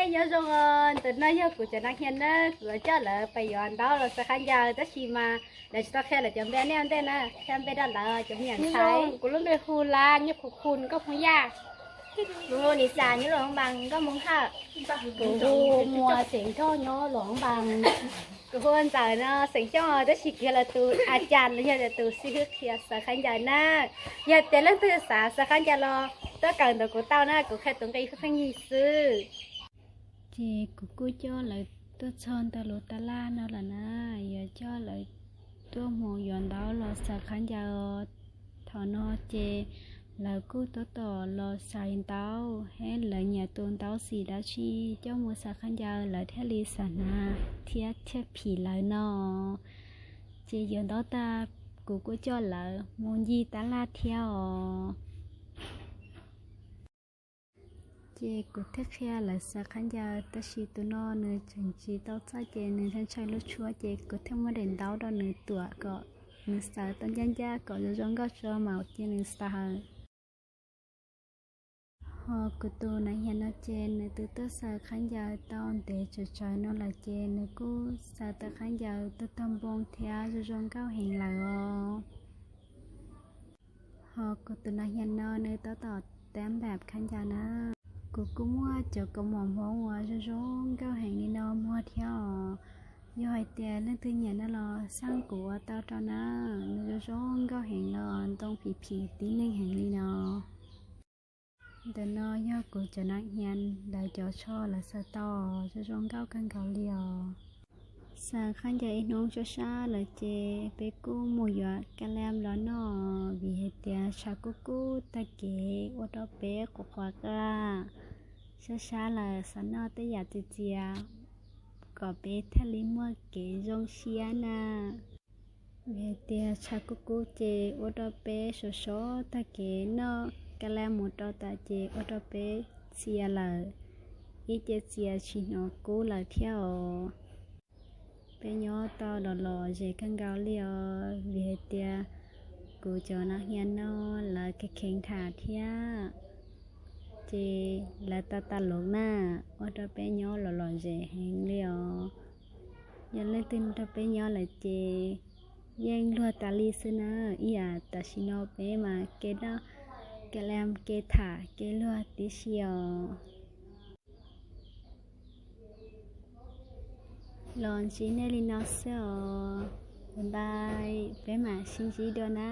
Nyob zoo, ntawm no yog kuv cov nas hia na, kuv coj lawv pais yuav ntaub los xaws khaub ncaws, tab sis mas lawv tsis tau qhia lawv cov npe nej ua ntej na, qhia npe rau lawv cov me nyuam ntxhais. Kuv lub npe hu Laj, nyob Khum Khum, nkauj Hmoob Yaj. Kuv hu Lis Xas, nyob Luam Npas, nkauj Hmoob Hawj. Kuv hu Muas, xeem Nroj, nyob Luam Npas. Kuv hu Ntxawm no, xeem Xyooj, tab sis kuv yog lawv tus a cas los yog lawv tus xib hwb qhia xaws khaub ncaws na. Yog tias leej twg xav xaws khaub ncaws los tuaj kawm ntawm kuv tau na, kuv qhia tus nqi pheej yig xwb. Ces kuv kuj coj lawv tuaj txog ntawm lub tab laj no lawm na, yuav coj lawv tuaj mus yuav ntaub los xaws khaub ncaws. Thaum no ces lawv kuj tab tom los xaiv ntaub, hab lawv nyiam tus ntaub xim dab tsi coj mus xaws khaub ncaws lawv thiaj li xav hnav thiab thiaj phim lawv no. Ces yuav ntaub tag, kuv kuj coj lawv mus ncig tab laj thiab os. Ces kuv thiaj qhia lawv xaws khaub ncaws, tab sis tus no nws tseem tsis tau txawj ces nws ntshai ntshai lub tshuab, ces kuv thiaj muab daim ntaub rau nws tuam kom nws xaws tau ncaj ncaj kom zoo zoo nkauj tso mam cia nws xaws. Ho kuv tus nas hia no ces nws twb tuaj xaws khaub ncaws tau ntev tsawv tsawv no lawm ces nws kuj xaws tau khaub ncaws tag tag npoo thiab zoo zoo nkauj heev lawm os. Ho kuv tus nas hia no nws tab tom tab npam khaub ncaws na. Kuv kuj muaj cov kaus mom Hmoob uas zoo zoo nkauj heev li no muag thiab os. Yog hais tias leej twg nyiam no los xaj kuv ua tau rau na. Nws zoo zoo nkauj heev los ntoo phim phim tib neeg heev li no. Ntawm no yog kuv cov nas hia, lawv cov tsho lawv xaws tau zoo zoo nkauj kawg nkaus li os. Xaws khaub ncaws ib hnub sab sab lawm ces peb kuj mus yuav kas las los noj, vim hais tias tshav kub kub tag kev ua rau peb quav quav qaj. Sab sab lawm xav noj tej yam txias txias kom peb thiaj li muaj kev zoo siab na. Vim hais tias tshav kub kub ces ua rau peb sov sov tag kev noj kas las mus rau tas ces ua rau peb txias lawm, ib ce txias tsis hnov kub lawm thiab os. Peb nyob tau los lom zem kawg nkaus li os, vim hais tias kuv cov nas hia no lawv kheev kheev tham thiab, ces lawv tas tas los na, ua rau peb nyob los lom zem heev li os. Yog leej twg nrog peb nyob lawm ces yeej luag tas li xwb na. Ib yam tam sim no peb mas kev noj, kev las, kev tham, kev luag tib si os. Los ntsib nej li no xwb os. Bye bye, peb mam sib ntsib dua na.